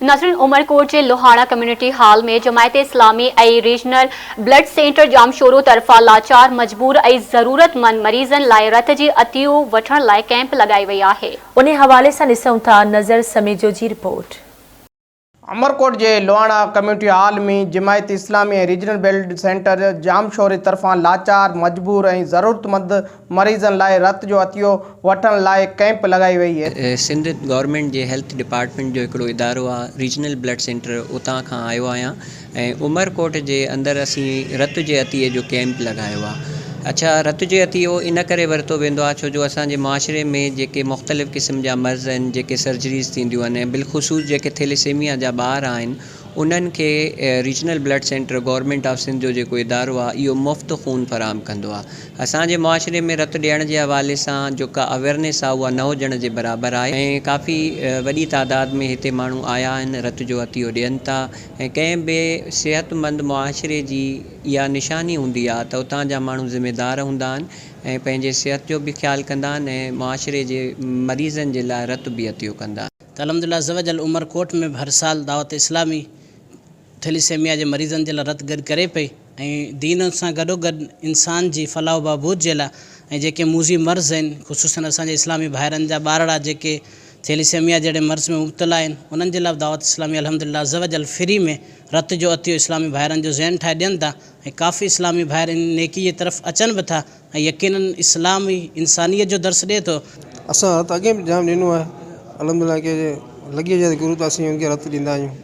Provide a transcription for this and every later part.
ناظرين عمرڪوٽ جي Lohana community hall ۾ Jamaat Islami ۽ regional blood centre Jamshoro طرفان لاچار، مجبور ۽ ضرورتمند مريضن لاء رت جي عطيو وٺڻ لاء ڪئمپ لڳائي وئي آهي. انهي حوالي سان ڏسون ٿا نظر سميجو جي رپورٽ. عمرڪوٽ جي Lohana community hall ۾ Jamaat Islami ۽ regional blood centre ڄامشوري طرفان لاچار، مجبور ۽ ضرورتمند مريضن لاء رت جو عطيو وٺڻ لاء ڪئمپ لڳائي وئي. سنڌ گورنمينٽ جي هيلٿ ڊپارٽمينٽ جو هڪڙو ادارو آ ريجنل بلڊ سينٽر اتان کان آيو آهيان ۽ عمرڪوٽ جي اندر اسين رت جي عطيي جو ڪئمپ لڳايو آ اڇا رت جو عطيو ان ڪري ورتو ويندو آ ڇو جو اسان جي معاشري ۾ جيڪي مختلف قسم جا مرض آهن جيڪي سرجريز ٿينديون آهن ۽ بالخصوص جيڪي ٿيليسيميا جا ٻار آهن انهن کي regional blood centre government of Sindh جو جيڪو ادارو آ اهو مفت خون فراهم ڪندو آ اسان جي معاشري ۾ رت ڏيڻ جي حوالي سان جيڪا اويرنيس آ اها نه هجڻ جي برابر آهي ۽ ڪافي وڏي تعداد ۾ هتي ماڻهو آيا آهن رت جو عطيو ڏين ٿا ۽ ڪنهن به صحتمند معاشري جي اها نشاني هوندي آهي ته اتان جا ماڻهو ذميدار هوندا آهن ۽ پنهنجي صحت جو به خيال ڪندا آهن ۽ معاشري جي مريضن جي لاء رت به عطيو ڪندا آهن. ته الحمدلله عزوجل عمر ڪوٽ ۾ به هر سال دعوت اسلامي ٿيليسيميا جي مريضن جي لاء رت گڏ ڪري پئي ۽ دين سان گڏوگڏ انسان جي فلاح و بهبود جي لاء ۽ جيڪي موذي مرض آهن خصوصاً اسان جي اسلامي ڀائرن جا ٻارڙا جيڪي ٿيليسيميا جهڙي مرض ۾ مبتلا آهن انهن جي لاء به دعوت اسلامي الحمدلله عزوجل فري ۾ رت جو عطيو اسلامي ڀائرن جو ذهن ٺاهي ڏين ٿا ۽ ڪافي اسلامي ڀائر ان نيڪي جي طرف اچن به ٿا ۽ يقيناً اسلام ئي انسانيت جو درس ڏئي ٿو. اسان رت اڳي به جام ڏنو آهي الحمدلله ڪي لڳي وڃي ته گرو ته اسين ان کي رت ڏيندا آهيون.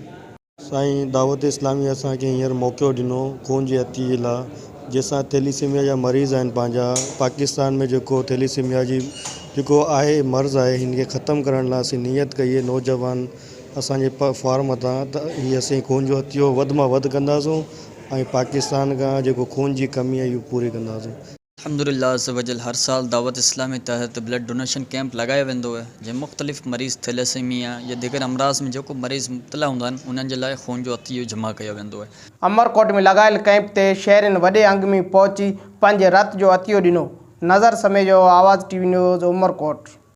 سائين دعوت اسلامي اسان کي هينئر موقعو ڏنو خون جي عطيي جي لا جنهن سان ٿيليسيميا جا مريض آهن پنهنجا پاڪستان ۾ جيڪو ٿيليسيميا جي جيڪو آهي مرض آهي هن کي ختم ڪرڻ لا اسين نيت ڪئي آهي نوجوان اسان جي فارم تان ته هي اسين خون جو عطيو وڌ مان وڌ ڪنداسون ۽ پاڪستان کان جيڪو خون جي ڪمي آهي اهو پوري ڪنداسون. الحمدلله عزوجل هر سال دعوت اسلامي تحت بلڊ ڊونيشن ڪيمپ لڳايو ويندو آهي جنهن مختلف مريض ٿيليسيميا يا ديگر امراض ۾ جيڪو مريض مبتلا هوندا آهن انهن جي لاء خون جو عطيو جمع ڪيو ويندو آهي. عمرڪوٽ ۾ لڳايل ڪئمپ تي شهرين وڏي انگ ۾ پهچي پنهنجي رت جو عطيو ڏنو. Nazar Samejo, Awaz T V news, Umerkot.